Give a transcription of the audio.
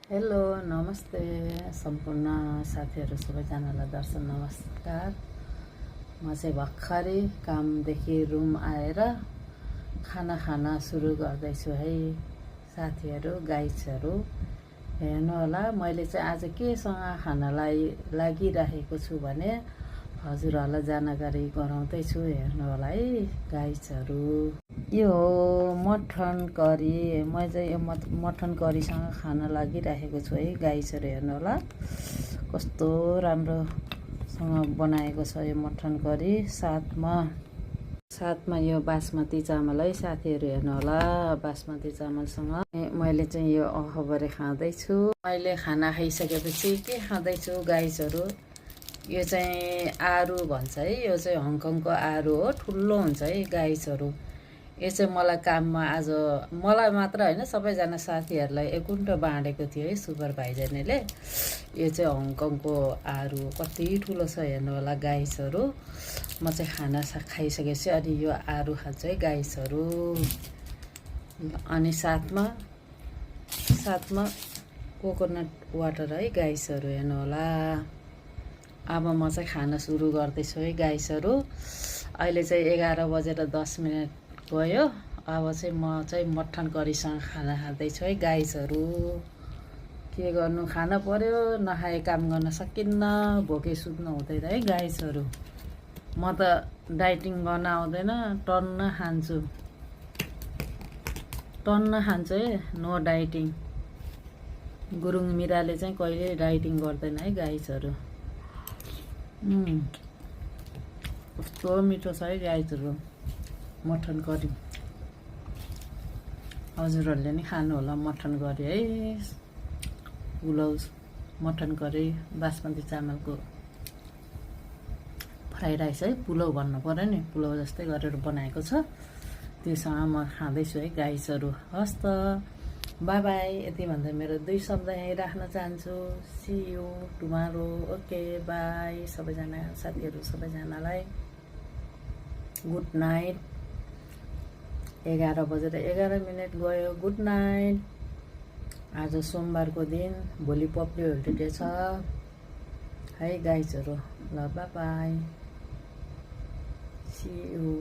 Hello नमस्ते सम्पूर्ण साथीहरू सबैजनालाई दर्शन नमस्कार। म चाहिँ भर्खरै कामदेखि रुम आएर खाना खान सुरु गर्दैछु है साथीहरू गाइजहरू। हेर्नु होला मैले चाहिँ आज केसँग खानालाई लागिरहेको छु भने हजुरहरूलाई जानकारी गराउँदैछु। हेर्नु होला है गाइजहरू। यो हो मटन करी। म चाहिँ यो मटन करीसँग खान लागिरहेको छु है गाइजहरू। हेर्नु होला कस्तो राम्रोसँग बनाएको छ यो मटन करी। साथमा यो बासमती चामल है साथीहरू। हेर्नु होला बासमती चामलसँग मैले चाहिँ यो अखबारे खाँदैछु। मैले खाना खाइसकेपछि के खाँदैछु गाइजहरू, यो चाहिँ आरु भन्छ है। यो चाहिँ हङकङको आरु हो, ठुलो हुन्छ है गाइजहरू। यो चाहिँ मलाई काममा आज मलाई मात्र होइन सबैजना साथीहरूलाई एकुन्टो बाँडेको थियो है सुपरभाइजरले। यो चाहिँ हङकङको आरु कति ठुलो छ हेर्नु होला गाइजहरू। म चाहिँ खाना खाइसकेपछि अनि यो आरु खान्छु है गाइजहरू। अनि साथमा कोकोनट वाटर है गाइजहरू। हेर्नु होला अब म चाहिँ खाना सुरु गर्दैछु है गाइजहरू। अहिले चाहिँ 11:10 गयो। अब चाहिँ म चाहिँ मटन करीसँग खाना खाँदैछु है गाइजहरू। के गर्नु, खाना पर्यो, नखाए काम गर्न सकिन्न, भोकै सुत्नु हुँदैन है गाइजहरू। म त डाइटिङ गर्न आउँदैन, टन्न खान्छु है, नो डाइटिङ। गुरुङ मिराले चाहिँ कहिले डाइटिङ गर्दैन है गाइजहरू। कस्तो मिठो छ है गाइजहरू मटन करी। हजुरहरूले नि खानु होला मटन करी है। पुलाउ मटन करी बासमती चामलको फ्राई राइस है, पुलाउ भन्नु पर्यो नि, पुलाउ जस्तै गरेर बनाएको छ। त्योसँग म खाँदैछु है गाइजहरू। हस् त बाई बाई। यति भन्दा मेरो 2 शब्द यहीँ राख्न चाहन्छु। See you tomorrow. Okay bye सबैजना साथीहरू सबैजनालाई गुड नाइट। 11:11 गयो। Good night. आज सोमबारको दिन, भोलि पब्लिक होलिडे छ है गाइजहरू। ल बाई बाई, सी यू।